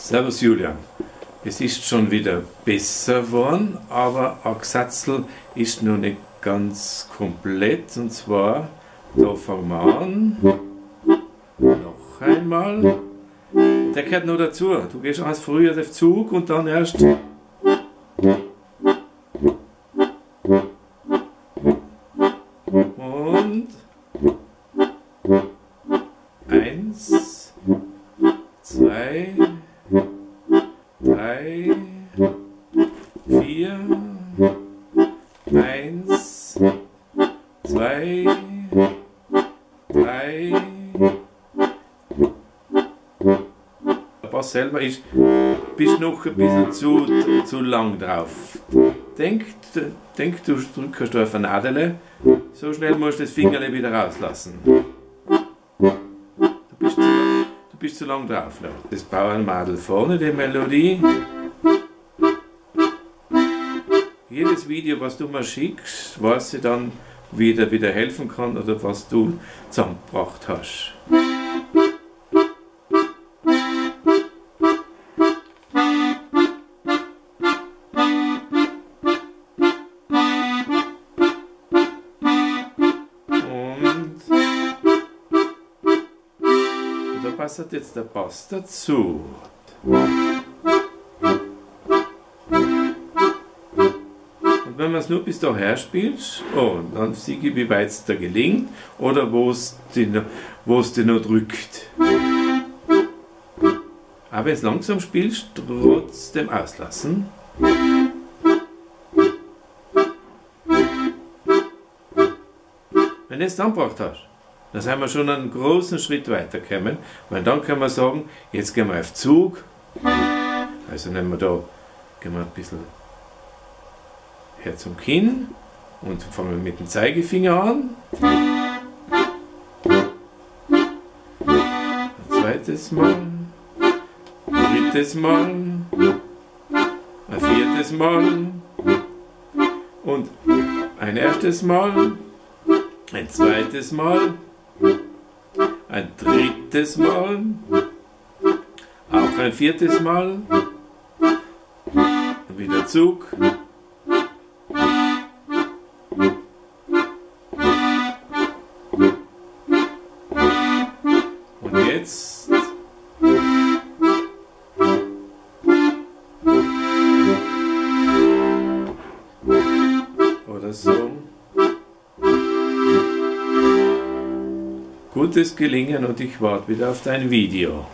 Servus Julian, es ist schon wieder besser geworden, aber ein Gesatzl ist noch nicht ganz komplett. Und zwar, da fangen wir an, noch einmal. Der gehört noch dazu. Du gehst erst früher auf Zug und dann erst. Und 1, 2, 3, 4, 1, 2, 3. Der Bass selber ist, bist noch ein bisschen zu lang drauf. Denk, du drückst da auf eine Nadel, so schnell musst du das Fingerle wieder rauslassen. Du bist zu lang drauf. Noch. Das Bauernmadel vorne, die Melodie. Jedes Video, was du mir schickst, weiß ich dann, wie ich dir wieder helfen kann oder was du zusammengebracht hast. Und da passt jetzt der Bass dazu. Und wenn man es nur bis daher spielt, oh, dann sehe ich, wie weit es da gelingt oder wo es dich noch drückt. Aber wenn es langsam spielst, trotzdem auslassen. Wenn du es dann gebracht hast, dann sind wir schon einen großen Schritt weitergekommen, weil dann können wir sagen, jetzt gehen wir auf Zug. Also nehmen wir da, gehen wir ein bisschen her zum Kinn und fangen wir mit dem Zeigefinger an. Ein zweites Mal, drittes Mal, ein viertes Mal und ein erstes Mal, ein zweites Mal, ein drittes Mal, auch ein viertes Mal, und wieder Zug. Und jetzt oder so. Gutes Gelingen und ich warte wieder auf dein Video.